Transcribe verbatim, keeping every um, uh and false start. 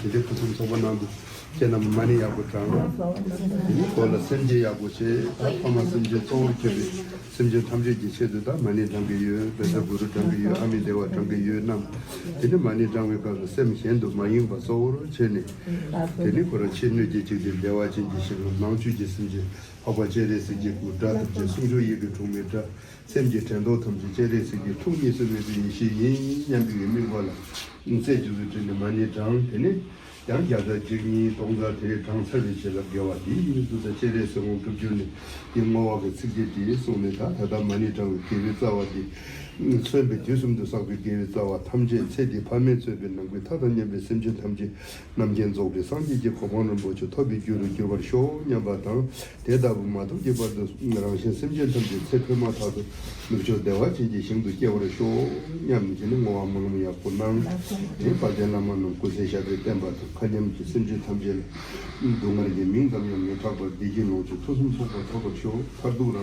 དེ་འདྲའི་ཕུན་སུམ་ཚོགས་པ་གནང་འདུག་ཁྱེད་རྣམས་མ་ཎི་ཡག་པོ་བགྲང་། དེ་ནི་བོད་ལ་སེམས་བསྐྱེད་ཡག་པོ་བྱེད། ད་ཕ་མ་སེམས་ཅན་གཙོ་བོར་གྱུར་པའི་སེམས་ཅན་ཐམས་ཅད་ཀྱི་ཆེད་དུ་ད་མ་ཎི་བགྲང་གི་ཡོད། བཛྲ་གུ་རུ་བགྲང་གི་ཡོད། ཨ་མི་དེ་ཝ་བགྲང་གི་ཡོད་རྣམས། དེ་ནི་མ་ཎི་བགྲང་བའི་སྐབས་སུ་སེམས་གཞན་དུ་མ་ཡེངས་པ་གཙོ་བོར་བྱས་ནས། དེ་ནི་ཁོ་རང་ཕྱི་སྣོད་ཀྱི་འཇིག་རྟེན་བདེ་བ་ཅན་གྱི་ཞིང་ཁམས། ནང་བཅུད་ཀྱི་སེམས་ཅན་འཕགས་པ་སྤྱན་རས་གཟིགས་ཀྱི་སྐུ། སྒྲ་ཐམས་ཅད་གསུང་ཆོས་ཡི་གེ་དྲུག་མའི་སྒྲ། སེམས་ཀྱི་དྲན་རྟོག་ཐམས་ཅད་སྤྱན་རས་གཟིགས་ཀྱི་ཐུགས་གཉིས་སུ་མེད་པའི་ཡེ་ཤེས་ཡིན་སྙམ་པའི་དམིགས་པ་ལ་རྩེ་གཅིག་ཏུ་དྲིལ་ནས་མ་ཎི་བགྲང་། དེ་ནས་ཡང་བརྒྱ་ཕྲག་བརྒྱ་གཉིས་སྟོང་ཕྲག་དེ་བགྲང་ཚར་བའི་རྗེས་ལ་དགེ་བ་འདི་ཡིན་དུ་ད་སྤྱན་རས་གཟིགས་དབང་སྒྲུབ་གྱུར་ནས་འདི་བསྔོ་བ་གི་ཚིགས་བཅད་འདི་གསུངས་ནས། ད་ད་ལྟ་མ་ཎི་བགྲང་བའི་དགེ་བའི་རྩ་བ་འདི་མཚོན་པའི་དུས་གསུམ་དུ་བསགས་པའི་དགེ་བའི་རྩ་བ་ཐམས་ཅད་ཚེ་འདི་ཕ་མས་གཙོས་པའི་ནང་པའི་མཐའ་དང་མཉམ་པའི་སེམས་ཅན་ཐམས་ཅད་རྣམ་མཁྱེན་རྫོགས་པའི་སངས་རྒྱས་ཀྱི་གོ་འཕང་རིན་པོ་ཆེ་ཐོབ་པའི་རྒྱུ་རུ་འགྱུར་བར་ཤོག་སྙམ་པ་དང་། དེ་ལྟ་བུ་མ་ཐོབ་ཀྱི་བར་དུ་རང་གཞན་སེམས་ཅན་ཐམས་ཅད་ཚེ་འཕོས་མ་ཐག་ཏུ་ནུབ་ཕྱོགས་བདེ་བ་ཅན་གྱི་ཞིང་དུ་སྐྱེ་བར་ཤོག་སྙམ་བྱས་ནས་བསྔོ་བ་སྨོན་ལམ་ཡག་པོ་གནང་། དེ་དཔལ་ལྡན་བླ་མ་རྣམས་སྐུ་ཚེ་ཞབས་པད་བརྟན་པ་དང་། མཁའ་མཉམ་གྱི་སེམས་ཅན་ཐམས་ཅད་ལ་སྡུག་བསྔལ་གྱི་མིང་ཙམ་ཡང་མི་གྲགས་པར་བདེ་སྐྱིད་ལོངས་སྤྱོད་ཐོས་བསམ་ཚོགས་པ་ཐོབ་པར་ཤོག་མཐར་ཐུག་རང་